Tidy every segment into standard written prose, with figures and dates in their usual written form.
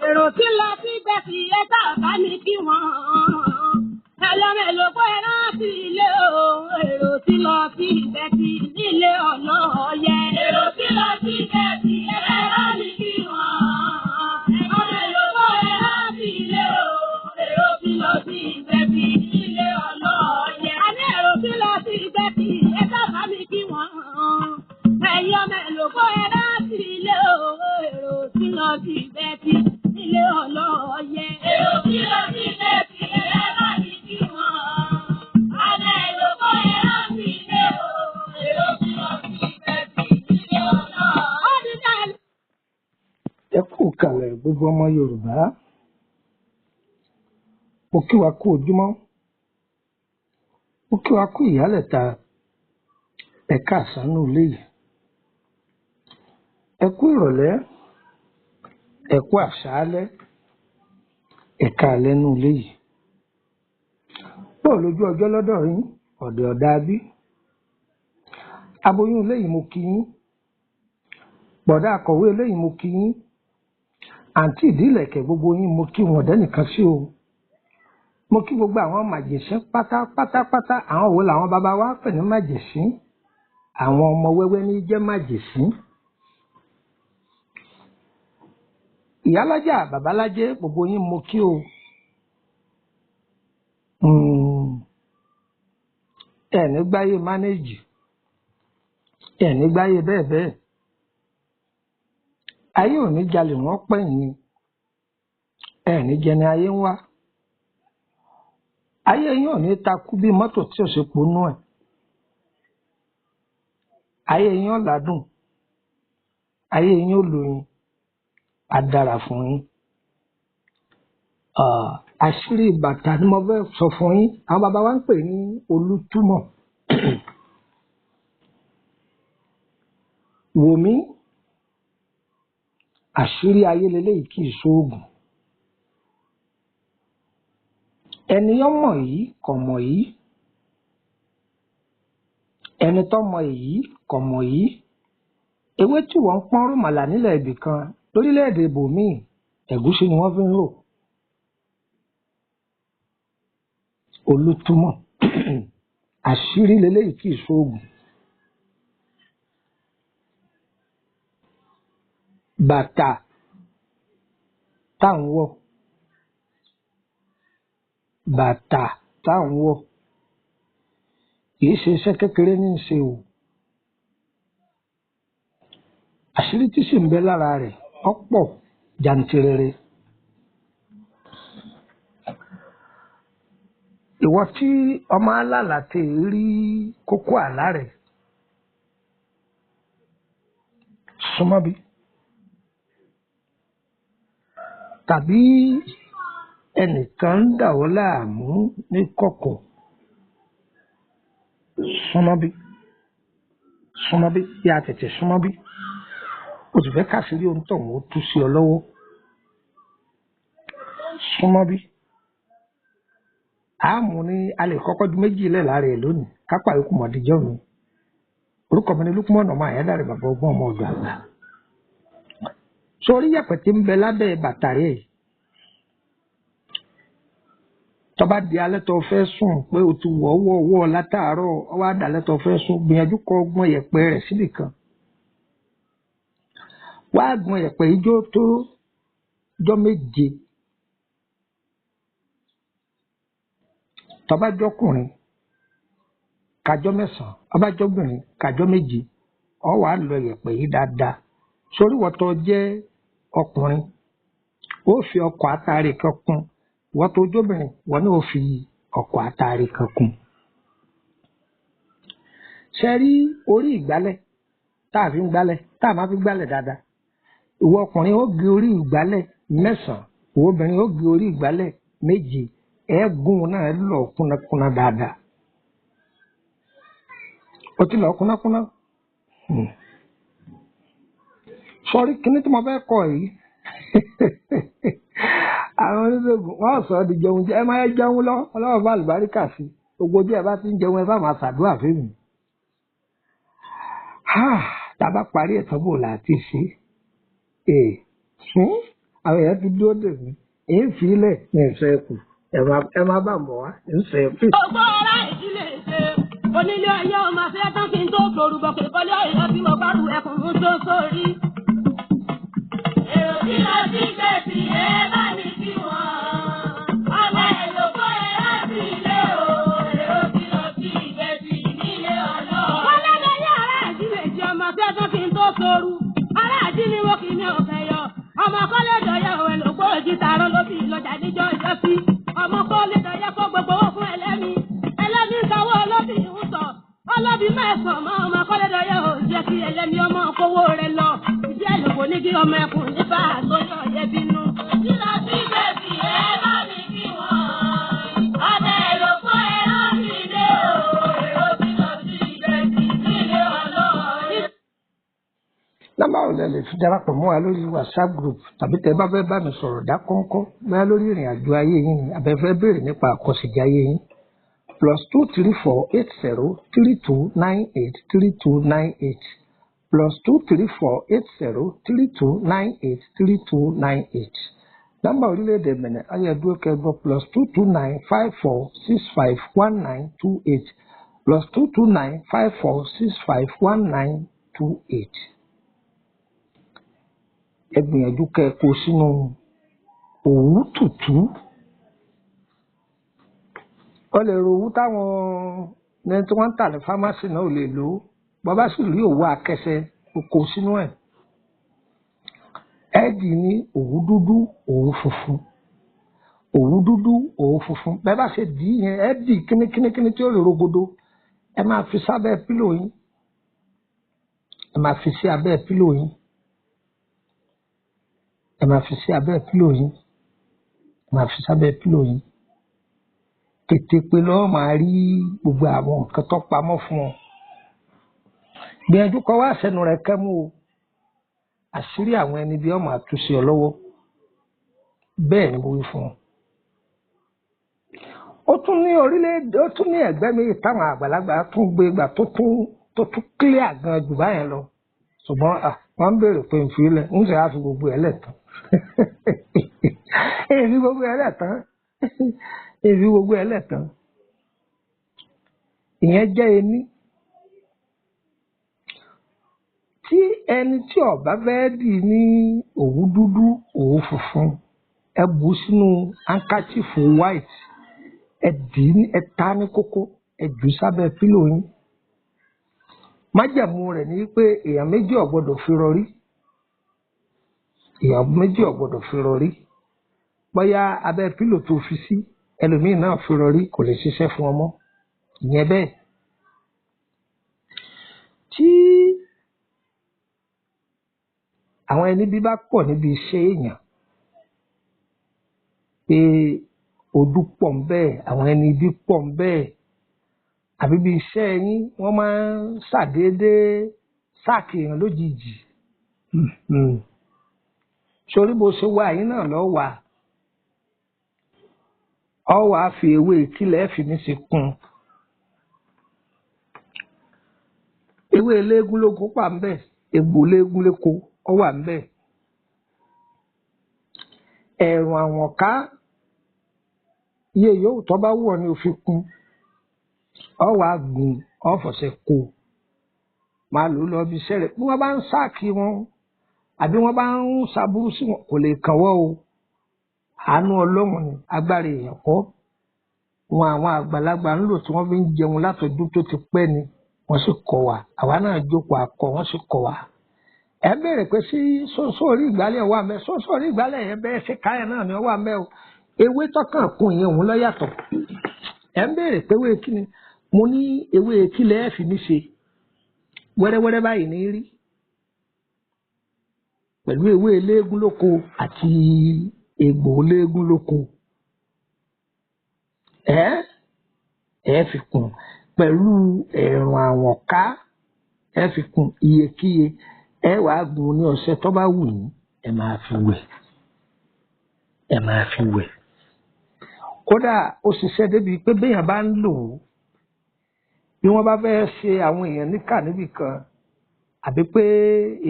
Èrò tí lọ sí gbẹ̀sì ẹ̀ta ọ̀tá ní kí wọ́n. Ẹlọ́mẹ̀lò kó ẹran sí ilé o. Èrò tí lọ sí gbẹ̀sì nílé ọ̀nà ọ̀yẹ. Èrò tí lọ sí gbẹ̀sì ẹ̀ta ọ̀tá ní kí wọ́n. Ẹlọ́mẹ̀lò kó ẹran sí ilé o. Èrò tí lọ sí gbẹ̀sì nílé ọ̀nà ọ̀yẹ. A ní èrò tí lọ sí gbẹ̀sì ẹ̀ta ọ̀tá ní kí wọ́n. Ẹ̀yin ọmọ èlò kó ẹran sí ilé o. Èrò tí lọ sí gbẹ̀sì nílé ọ̀nà ọ̀yẹ. Èrò tí lọ sí gbẹ̀sì ẹ̀ta ọ̀tá ní kí wọ́n. Alẹ́ èrò kó ẹran sí ilé o. Èrò tí lọ sí gbẹ̀sì nílé ọ̀nà ọ̀yẹ. Ẹ kú kalẹ̀ gbogbo ọmọ Yorùbá. Mo kí wa kú ojúmọ́, mo kí wa kú ìyálẹ̀ta, ẹ káàsánú ilé yìí. Ẹ kú ìrọ̀lẹ́, ẹ kú àṣálẹ́, ẹ káalẹ́ nú ilé yìí. Bóò lójú ọjọ́ lọ́dọ̀ yín, ọ̀dẹ̀ ọ̀dà bí. Aboyún ilé yìí mo kí yín, bọ̀dá akọ̀wé ilé yìí mo kí yín, àǹtí ìdílẹ̀kẹ̀ gbogbo yín mo kí wọn ọ̀dẹ́ nìkan sí o. Mo kí gbogbo àwọn màjèṣín pátápátápátá. Àwọn wo làwọn bàbá wa pè ní màjèṣín? Àwọn ọmọ wẹ́wẹ́ ní jẹ́ màjèṣín. Ìyálájà babalájé gbogbo yín mo kí o. Ẹ ní gbáyé mánéèjì, ẹ ní gbáyé bẹ́ẹ̀ bẹ́ẹ̀. Ayé ò ní jalè wọ́n pẹ̀yìn ni, ẹ ní jẹni ayé ń wá. Ayé yín ò ní takú bí mọ́tò tí ò ṣe ponú ẹ̀. Ayé yín ò ládùn, ayé yín ò lóyin, á dára fún yín. Àṣírí bàtà ni mo fẹ́ sọ fún yín. Àwọn bàbá wa ń pè ní olútúmọ̀. Wò mí, àṣírí ayé leléyìí kì í ṣoògùn. Ẹni ó mọ̀ yìí kò mọ̀ yìí. Ẹni tó mọ èyí kò mọ̀ yìí. Ewé tí wọ́n ń pọ́n rùmàlà nílẹ̀ ibì kan lórílẹ̀-èdè ibòmíì, ẹ̀gúsí ni wọ́n fi ń rò. Olútúmọ̀. Àṣírí leléyìí kì í ṣoògùn. Bàtà tá ń wọ̀, bàtà tá ń wọ̀ kì í ṣe iṣẹ́ kékeré ní í ṣe o. Àṣírí tí sì ń bẹ lára rẹ̀ ó pọ̀ jàǹtìrẹrẹ. Ìwọ tí ọmọ alálà tè rí kókó àlá rẹ̀, súnmọ́ bí. Tàbí ẹnìkan ń dà ọ́ láàmú ní kọ̀kọ̀, súnmọ́ bí, súnmọ́ bí, yá tètè súnmọ́ bí. O sì fẹ́ káṣírí ohun tọ̀hún ó tú sí ọ lọ́wọ́. Súnmọ́ bí. Àámú ní a lè kọ́kọ́ ju méjì lẹ̀ lára ẹ̀ lónìí, kápá yòókù mọ̀ díjọ́ mi. Orúkọ mi ni Lúkúmọ̀nà ọmọ Àyádáre bàbá ọgbọ́n ọmọ ọ̀dọ̀ àgbà. Sórí yẹ̀pẹ̀ tí ń bẹ lábẹ́ bàtà rẹ̀ yìí. Tó bá di alẹ́ tó fẹ́ sùn pé o ti wọ̀ wọ̀ wọ̀ látàárọ̀, ó wá dàlẹ́ tó fẹ́ sùn, gbìyànjú kó gbọn yẹ̀pẹ̀ rẹ̀ síbì kan. Wá gbọn yẹ̀pẹ̀ yìí jó tó jọ́ méje. Tó bá jọ́kùnrin, kájọ́ mẹ́sàn-án, tó bá jọ́bìnrin, kájọ́ méje. Ó wàá lọ yẹ̀pẹ̀ yìí dáadáa. Sórí ìwọ tó jẹ́ ọkùnrin, ó fi ọkọ̀ atare kan kún. Ìwọ tó jóbìnrin, ìwọ náà ó fi ọkọ̀ atare kan kún. Ṣé rí orí ìgbálẹ̀ tá a fi ń gbálẹ̀, tá a máa fi gbálẹ̀ dáadáa. Ìwọ ọkùnrin ó gé orí ìgbálẹ̀ mẹ́sàn-án, ìwọ obìnrin ó gé orí ìgbálẹ̀ méje. Ẹ̀ẹ́gùn náà lọ kúnnákúnná dáadáa. O ti lọ kúnnákúnná. Sọrí kíní tí mo fẹ́ kọ yìí. Àwọn oníṣègùn wọ́n sọ ọ́ di jẹun jẹ, ẹ máa jẹun lọ, Ọlọ́run bá àlùbáríkà sí. Gbogbo bí ẹ bá ti ń jẹun ẹ bá máa ṣàdúrà fún mi. Tá a bá parí ẹ̀ tán, bò là á ti ṣe é? Àwọn èèyàn ti dúró dè mí, èyí fi ilẹ̀ ní ìfẹ́ kù, ẹ má bà mọ́ wá ìfẹ́ kù. Gbogbo ará ìdílé ṣe. Onílé ayé ọmọ afẹ́ tán kí n tó forúbọ pé kọ́lé ọ̀yọ́ tí mo bá rù ẹkùn mú tó sórí. Èrò tí lọ sí gbèsè ẹ bá mi kí wọn. Ọmọ èlò kó ẹ láti ilé o. Èrò tí lọ sí gbèsè nílé ọlọ́. Wọ́n lọ́dọ̀ yé ará ìdílé ṣe ọmọ afẹ́ tán kí n tó soru. Ará ìdílé wo kì í ní ọ̀fẹ́ yọ. Ọmọ kọ́lé dọ̀yẹ òwe lògbó òjì tààrọ́ ló fi ìlọjà níjọ́ ìjọ́sí. Ọmọ kọ́lé dọ̀yẹ kó gbogbo owó fún ẹlẹ́mi. Ẹlẹ́mi ń sanwó olóbì ń sọ. Ọlọ́bì mẹ́sàn-án mọ́ ọmọ kọ́lé dọ̀yẹ ò jẹ́ kí ẹlẹ́mi ọmọ kówó rẹ̀ lọ. Ìdí ẹ̀lòkò ní kí ọmọ ẹkùn nípa àtọ́yọ̀ ọ̀yẹ́ bínú. Ìlọ sí bèbí ẹ bá mi kí wọn. Ọmọ èrò fún ẹ láti ilé o. Èrò ti lọ sí bèbí nílé ọlọ́ọ̀. Nọ́mbà ò lẹ lè fi darapọ̀ mọ́ wa lórí WhatsApp group, tàbí tẹ́ bá fẹ́ bá mi sọ̀rọ̀ dákọ́ńkọ́, bóyá lórí ìrìn àjò ayé yín ni àbẹ́ fẹ́ béèrè nípa àkọsẹ̀jayé yín: +2348032983298, +2348032983298. Nọ́mbà orílẹ̀-èdè Benin ayédúró kẹgbọ́: +22954651928, +22954651928. Ẹ gbìyànjú kẹ́ ẹ kó sínú òwú tútù. Ó lè ro òwú táwọn ẹni tí wọ́n ń tà ní fámásì náà ò lè lò ó. Bàbá sì rí òwú akẹsẹ, ó kó sínú ẹ̀. Ẹ dì ní òwú dúdú, òwú funfun, òwú dúdú, òwú funfun. Bẹ́ẹ̀ bá ṣe dì í yẹn, ẹ dì í kínníkínníkínní tí ó lè rogodo. Ẹ máa fi sábẹ́ pílò yín, ẹ máa fi sí abẹ́ pílò yín, ẹ máa fi sí abẹ́ pílò yín, ẹ máa fi sábẹ́ pílò yín. Kété pé lọ́wọ́ máa rí gbogbo àwọn nǹkan tó pamọ́ fún ọ. Gbìyànjú kọ́ wá sẹ́nu rẹ̀ kẹ́mú o. Àṣírí àwọn ẹni bí ọmọ àtúnṣe ọ lọ́wọ́. Bẹ́ẹ̀ ni mo wí fún ọ. Ó tún ní orílẹ̀-èdè, ó tún ní ẹ̀gbẹ́ mi táwọn àgbàlagbà tún gbé gbà tó tún clear gan jù báyẹn lọ. Ṣùgbọ́n wọ́n ń béèrè pé n fi lẹ̀, ń sì á fi gbogbo ẹ̀ lẹ̀ tán. Èyí fi gbogbo ẹ̀ lẹ̀ tán. Èyí fi gbogbo ẹ̀ lẹ̀ tán. Ìyẹn jẹ́ ení. Tí ẹni tí ó bá fẹ́ dì ní òwú dúdú, òwú funfun, ẹ bù ú sínú handkerchief white, ẹ dì í, ẹ ta ní kókó, ẹ jù ú sábẹ́ pílò yín. Májẹ̀mú rẹ̀ ni pé èèyàn méjì ò gbọdọ̀ fi rọrí. Èèyàn méjì ò gbọdọ̀ fi rọrí. Bóyá abẹ́ pílò tó fi sí, ẹlòmíì náà fi rọrí, kò lè ṣiṣẹ́ fún ọmọ. Ìyẹn bẹ́ẹ̀. Tí àwọn ẹni bí bá pọ̀ níbi iṣẹ́ èèyàn, pé ojú pọ̀ ń bẹ́ẹ̀, àwọn ẹni bí pọ̀ ń bẹ́ẹ̀, àbí bí iṣẹ́ yín wọ́n máa ń ṣàdédé sáàkì èèyàn lójijì. Sórí bó ṣe wà yín náà lọ́ wà. Ọ wàá fi ewé kílẹ̀ fi mí sí kún. Ewé eléégún lóko wà ń bẹ̀, egbò eléégún lóko ọ wà ń bẹ̀. Ẹ̀rùn àwọ̀nká, iye yòówù tó bá wù ọ́ ni o fi kún. Ọ wàá gùn, ọ fọṣẹ kó. Máa lò ó lọ ibi iṣẹ́ rẹ̀. Bí wọ́n bá ń sáàkì wọn, àbí wọ́n bá ń ṣàbúrú sí wọn, kò lè kàn wọ́n o. Àánú Ọlọ́run ni, agbára èèyàn kọ́. Wọn àwọn àgbàlagbà ń lò tí wọ́n fi ń jẹun látọdún tó ti pẹ́ ni. Wọ́n sì kọ́ wa. Àwa náà jókòó akọ, wọ́n sì kọ́ wa. Ẹ béèrè pé sí sóńsó orí ìgbálẹ̀ wà mẹ́. Sóńsó orí ìgbálẹ̀ yẹn bẹ́ẹ̀ ṣe káyọ̀ náà ni ó wà mẹ́ o. Ewé tọ́kàn kún ìyẹn òun ló yàtọ̀. Ẹ ń béèrè pé ewé kíni? Mo ní ewé kílẹ̀ ẹ fi mí ṣe. Wẹ́rẹ́wẹ́rẹ́ báyìí ní rí. Pẹ̀lú ewé eléégún lóko àti egbò eléégún lóko. Ẹ fi kún pẹ̀lú ẹ̀rùn àwọ̀nká, ẹ fi kún iyekíye. Ẹ wàá gún ní ọṣẹ tó bá wù yín, ẹ máa fi wẹ̀. Ẹ máa fi wẹ̀. Kódà ó ṣiṣẹ́ débi pé béèyàn bá ń lò ó, bí wọ́n bá fẹ́ ṣe àwọn èèyàn níkà níbì kan, Àbí pé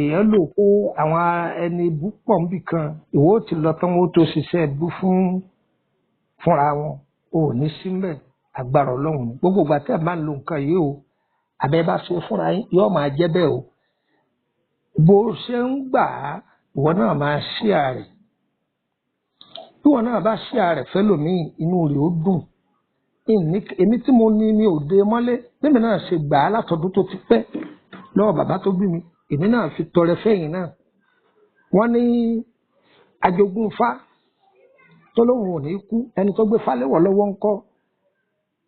èèyàn lò kó àwọn ẹni ibú pọ̀ níbì kan, ìwọ ó ti lọ tán, wọ́n ó tó ṣiṣẹ́ ibú fúnra wọn, o ò ní sí mbẹ̀. Agbára Ọlọ́run ni. Gbogbo ìgbà tẹ́ ẹ̀ máa ń lo nǹkan yìí o, àbẹ́ bá ṣe fúnra yín, yóò máa jẹ́ bẹ́ẹ̀ o. Bó o ṣe ń gbà á, ìwọ náà máa ṣíà rẹ̀. Bí ìwọ náà bá ṣíà rẹ̀ fẹ́lòmíì, inú rẹ̀ ó dùn. Èmi tí mo ní mi ò dé mọ́lé, bẹ́ẹ̀ mi náà ṣe gbà á látọdún tó ti pẹ́ lọ́wọ́ bàbá tó bí mi, èmi náà fi tọrẹ fẹ́yìn náà. Wọ́n ní ajogún Ifá tó lóun ò ní kú, ẹni tó gbé fáléwọ̀ lọ́wọ́ ń kọ́.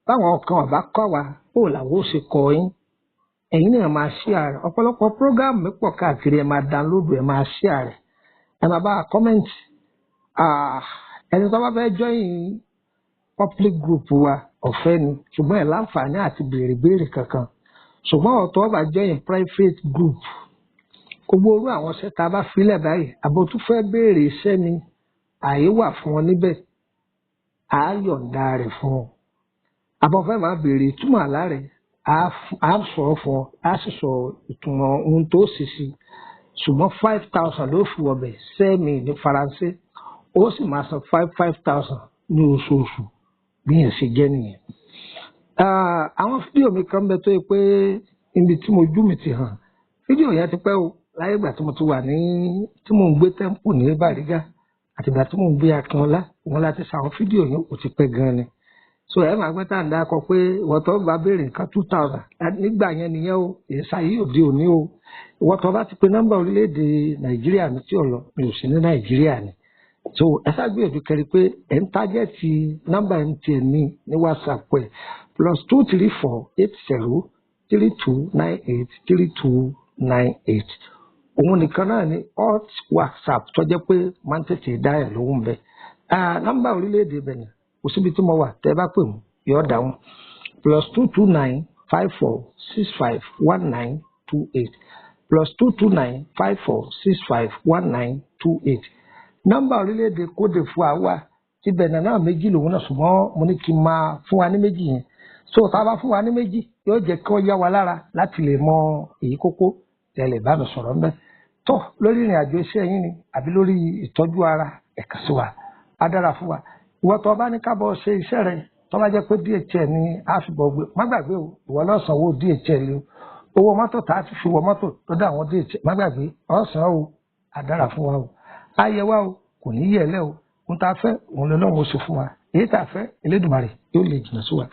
Báwọn kan ọ̀bá kọ́ wa, bó làwọn ó ṣe kọ́ yín. Ẹ̀yin náà máa share rẹ̀. Ọ̀pọ̀lọpọ̀ prógáàmù mi pọ̀ káàkiri, ẹ máa download, ẹ máa share rẹ̀. Ẹ máa bá a comment. Ẹni tó bá fẹ́ join public group wa, ọ̀fẹ́ ni, ṣùgbọ́n ẹ̀ láǹfààní àti béèrè béèrè kankan. Ṣùgbọ́n ọ̀tọ̀ bá join private group, gbogbo orú àwọn iṣẹ́ tá a bá filẹ̀ báyìí, àbò tún fẹ́ béèrè iṣẹ́ ni, ààyè wà fún ọ níbẹ̀, à á yọ̀ǹda rẹ̀ fún ọ. Àbọ̀ fẹ́ máa béèrè ìtumọ̀ àlá rẹ̀, à á sọ fún ọ, á sì sọ ìtumọ̀ ohun tó sì sí. Ṣùgbọ́n 5,000 ló fi wọbẹ̀ sẹ́mi ní Faransé, ó sì máa san 5,000 ní oṣooṣù bí yẹn ṣe jẹ́ nìyẹn. Àwọn fídíò mi kan bẹ tó yẹ pé ibi tí mo jú mi ti hàn, fídíò yẹn ti pẹ́ o, láyé ìgbà tí mo ti wà ní tí mò ń gbé tẹ́ḿpù ní Bàrígà àti ìgbà tí mò ń gbé Akínọlá, òun láti ṣe àwọn fídíò yẹn, kò ti pẹ́ gan ni. So ẹ máa gbé tá à ń dákọ pé ìwọ tó bá béèrè nǹkan 2,000 nígbà yẹn nìyẹn o, èyí sáyé òde òní o. Ìwọ tó bá ti pe nọ́mbà orílẹ̀-èdè Nàìjíríà mi tí ò lọ, mi ò sí ní Nàìjíríà ni. So ẹ ṣàgbéyànjú kẹrin pé ẹ ń tájẹ́ẹ̀tì nọ́mbà MTN ní ní WhatsApp ẹ̀ +234 80 3298 3298. Òun nìkan náà ni alt WhatsApp tó jẹ́ pé máa ń tètè dá ẹ̀ lóhùn bẹ́ẹ̀. Nọ́mbà orílẹ̀-èdè Benin, kò síbi tí mo wà, tẹ́ ẹ bá pè mí yóò dáhùn, +229 54 65 19 28, +229 54 65 19 28. Nọ́mbà orílẹ̀-èdè Côte d'Ivoire wà, ti Benin náà méjì lòun náà, ṣùgbọ́n mo ní kí n máa fún wa ní méjì yẹn. So tá a bá fún wa ní méjì, yóò jẹ́ kí ó yá wa lára láti lè mọ èyí kókó tẹ́ lè bá mi sọ̀rọ̀ ńbẹ̀. Tó lórí ìrìn àjò iṣẹ́ yín ni àbí lórí ìtọ́jú ara, ẹ̀ka sí wa, á dára fún wa. Ìwọ tó bá ní kábọ̀ ṣe iṣẹ́ rẹ, tó bá jẹ́ pé DHL ni a fi bọ̀ gbé, má gbàgbé o, ìwọ ló sanwó DHL o. Owó mọ́tò tá a ti fi wọ mọ́tò lọ́dọ̀ àwọn DHL, má gbàgbé, ọ̀sán o, á dára fún wa o. Ayẹ wa o, kò ní yẹ̀ lẹ́ o. Ohun tá a fẹ́, òun lọ́lọ́run ó ṣe fún wa. Èyí tá a fẹ́, Elédùmarè yóò lè jìnnà sí wa.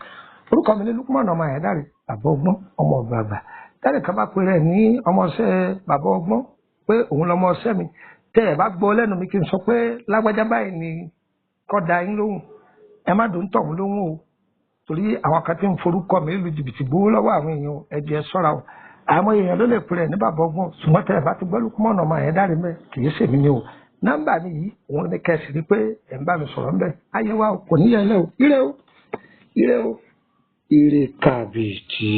Orúkọ mi ní Lukman ọmọ Àyàndáre, bàbá ọgbọ́n, ọmọ ọ̀gbà àgbà. Tẹ́lẹ̀ kan bá pe rẹ̀ ní ọmọọṣẹ́ bàbá ọgbọ́n pé òun lọmọọṣẹ́ mi. Tẹ́ ẹ bá gbọ́ lẹ́nu mi kí n sọ pé lágbájá báyìí ni kọ́ da yín lóhùn. Ẹ má dùn tọ̀hún lóhùn o. Torí àwọn kan tí ń forúkọ mi lu jìbìtì gbowó lọ́wọ́ àwọn èèyàn, ẹ jẹ́ ṣọ́ra o. Àmọ́ èèyàn ló lè pe rẹ̀ ní bàbá ọgbọ́n, ṣùgbọ́n tẹ́ ẹ bá ti gbọ́ Lukman ọmọ Àyàndáre mẹ́, kì í ṣèmi ni o. Nọ́mbà mi yìí, òun ni kẹ́ ẹ sì rí pé ẹ̀ ń bá mi sọ̀rọ̀ ńbẹ̀. Ayé wa o, kò ní yẹ lẹ́ o. Ire o, ire o, ire kàbìtì.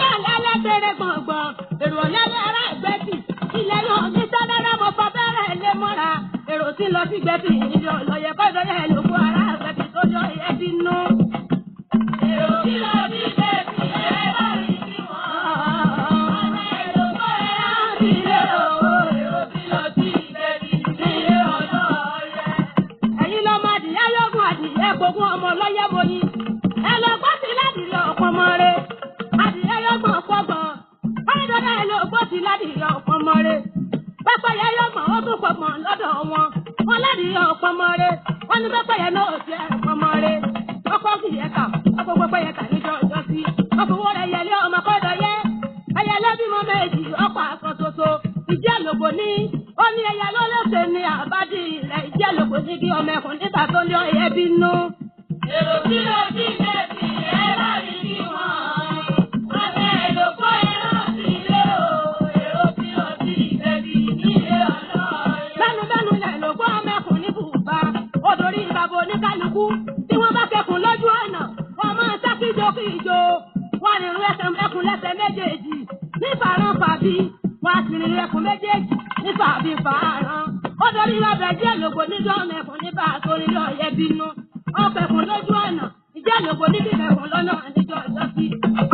Ẹlẹ́dẹ̀rẹ̀ gbọ̀ngbọ̀n, èrò ọ̀lẹ́lẹ̀ ará ìgbẹ́tì, ilẹ̀ náà ní sẹ́lẹ̀rẹ̀ mo fa bẹ́rẹ̀ lé mọ́ra. Èrò tí ń lọ sí ìgbẹ́tì, ìlú ọ̀lọ́yẹ kọ́ ìdọ́yẹ lóko ará ìgbẹ́tì tó yọ ìyẹn ti nú. Èrò tí lọ sí ìgbẹ́tì, ẹ bá rí sí wọn. Ọ̀nà èrò kọ́ ẹ rántí ilé o. Èrò tí lọ sí ìgbẹ́tì, ilé ọlọ́yẹ. Ẹ̀yin lọ́mọ adìyẹ yógún adìyẹ gbogbo ọmọ ọlọ́yẹ moyin. Ẹ lọ gbọ́ sí ládìyẹ ọ̀pọ̀ mọ́ re. Adìyẹ yọgbọ̀n pọ̀gbọ̀n. Báyìí ẹ lọ gbọ́ sí ládìyẹ ọ̀pọ̀ mọ́ re. Pẹ́pẹ́yẹ yọgbọ̀n ó tún pọ̀gbọ̀n lọ́dọ̀ wọn. Wọ́n ládìyẹ ọ̀pọ̀ mọ́ re. Wọ́n ní pẹ́pẹ́yẹ náà ò tiẹ̀ pọ̀ mọ́ re. Ọkọ̀ kì í ẹ̀ka, ọkọ̀ pẹ́pẹ́yẹ kà níjọ́ ọjọ́ sí. Ọkọ̀ rẹ̀ yẹlé ọmọ kọ́dọ̀ yẹ. Ẹyẹlé bímọ méjì ọkọ̀ àkàn ṣoṣo. Ìjẹ́ lògbò ní. Ó ní ẹyẹ ló lóṣè ní àbádì rẹ̀. Ìjẹ́ lògbò ní kí ọmọ ẹkùn níta tó lé ọyẹ bínú. Èrò tí ló sí bẹ́ẹ̀sì ẹ bá rí kí wọ́n. Abẹ́ èlòpọ̀ ẹran sí ilé o. Èrò tí lọ sí ìbẹ̀bí nílé ọlọ́ọ̀yẹ. Bẹ́nu lẹ̀ lòpọ̀ ọmọ ẹkùn ní bùbá. Odòrí ìbàbò oníkálukú. Tí wọ́n bá kẹkùn lójú ọ̀nà, wọ́n máa ń sá kíjokíjo. Wọ́n rìn rú ẹkùn lẹ́sẹ̀ méjèèjì. Ní fàrán fàbí, wọ́n á sì rìn ẹkùn méjèèjì. Ní fàbí fàrán. Odòrí ìbàbẹ̀ jẹ́ lòpọ̀ níjọ́ ọmọ ẹkùn níbà torí lọ́ọ̀yẹ bínú. Ọ̀pẹ̀kùn lójú ọ̀nà. Ìdí àlòkò níbi ìbẹ̀kùn lọ́nà níjọ́ ìjọ́sí.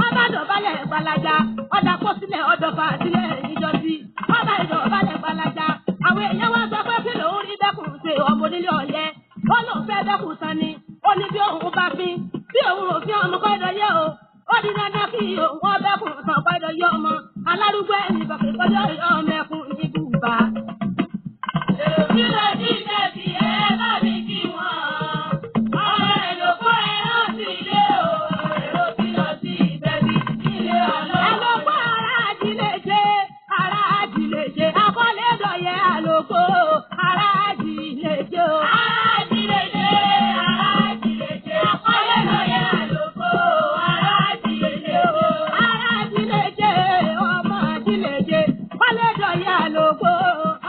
Ọba dọ̀bálẹ̀ gbalaja, ọ̀dà kó sílẹ̀ ọ̀dọ̀fà sílẹ̀ níjọ́sí. Ọba ìdọ̀bálẹ̀ gbalaja, àwọn èèyàn wá sọ pé kí lòun rí bẹ́kùn ṣe ọmọ onílé ọ̀yẹ́. Ó lóun fẹ́ bẹ́kùn san ni, ó ní bí òun bá fín, bí òun ò fi ọmọ kọ́dọ̀ yẹ o. Ó di dandan kí òun ọbẹ̀kùn san kọ́dọ̀ yẹ ọmọ. Alárúgbó ẹ̀yìn bọ̀kì kọ́dọ̀ yẹ ọmọ ẹkùn ní bùbá. Èrò tí lọ sí ìbẹ́tì ẹ bá mi kí wọn. Ọmọ èlòpọ̀ ẹ rántí ilé o. Èrò tí lọ sí ìbẹ́tì nílé ọlọ́ọ̀yẹ. Àlòkò ará àjílẹ̀ ṣe, ará àjílẹ̀ ṣe, akọ́lé dọ̀yẹ àlòkò, ará àjílẹ̀ ṣe o. Ará àjílẹ̀ ṣe, ará àjílẹ̀ ṣe, akọ́lé lọ́yẹ àlòkò, ará àjílẹ̀ ṣe o. Ará àjílẹ̀ ṣe, ọmọ àjílẹ̀ ṣe, kọ́lé dọ̀yẹ àlòkò,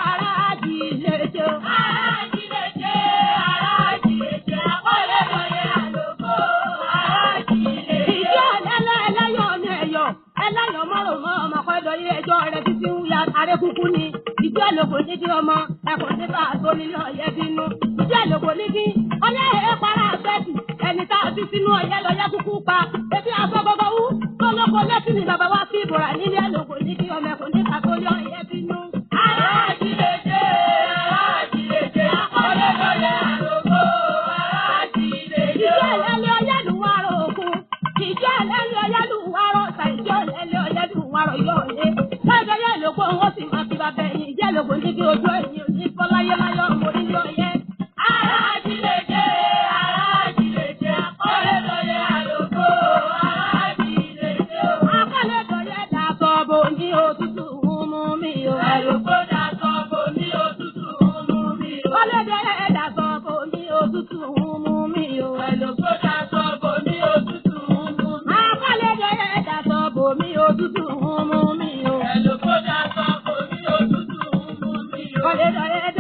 ará àjílẹ̀ ṣe o. Ará àjílẹ̀ ṣe, ará àjílẹ̀ ṣe, akọ́lé lọ́yẹ àlòkò, ará àjílẹ̀ ṣe. Ìjọ ẹlẹ́lẹ́ ẹlẹ́yọ̀ ni ẹ̀yọ̀, ẹlẹ́yọ̀ mọ́rùn mọ́ ọmọ kọ́dọ̀ yé ẹjọ́ rẹ̀ títí ń ya aré kúkú ni. Ìjọ àlòkò ní kí ọmọ ẹkùn nípa àtó nílé ọ̀yẹ́ bínú. Ìjọ àlòkò ní kí ọyẹ́ ẹ̀ para àfẹ́tì ẹni tá a fi sínú ọyẹ́ lọ́yẹ́ kúkú pa. Ebi afọ́gọ́gọ́ wú tó lóko létí ni bàbá wa fi ìbòrà nílé àlòkò ní kí ọmọ ẹkùn nípa tó lé ọyẹ́ bínú. Ará àjílẹ̀ ṣe, ará àjílẹ̀ ṣe, akọ́lé lọ́yẹ àlòkò, ará àjílẹ̀ ṣe Ìjọ o. ẹlẹ́lẹ́ ọyẹ́ lù wá rọ̀ òkun. Ìjọ ẹlẹ́lẹ́ ọyẹ́ lù wá rọ̀ ọ̀sà. Ìjọ ẹlẹ́lẹ́ ọyẹ́ lù wá rọ̀ yọ̀ ọ̀lẹ́. Lọ́jọ́ yẹ́ lóko wọ́n sì máa fi bàbá ẹ̀yìn. Ìjẹ́ lóko níbi ojú ẹ̀yìn òní fọláyéláyọ̀ ọmọ onílé ọyẹ́. Ará àjílẹ̀ ṣe, ará àjílẹ̀ ṣe, akọ́lé lọ́yẹ àlòkò, ará àjílẹ̀ ṣe o. Akọ́lé dọ̀yẹ́ dàtọ̀ bò ní òtútù ń mú mi o. Àlòkò dàtọ̀ bò ní òtútù ń mú mi o. Akọ́lé dọ̀yẹ́ dàtọ̀ bò ní òtútù ń mú mi o. Àlòkò dàtọ̀ bò ní òtútù ń mú mi o. Akọ́lé dọ̀yẹ́ dàtọ̀ bò ní òtútù ń mú mi o. Àlòkò dàtọ̀ bò ní òtútù ń mú mi o. Akọ́lé dọ̀yẹ́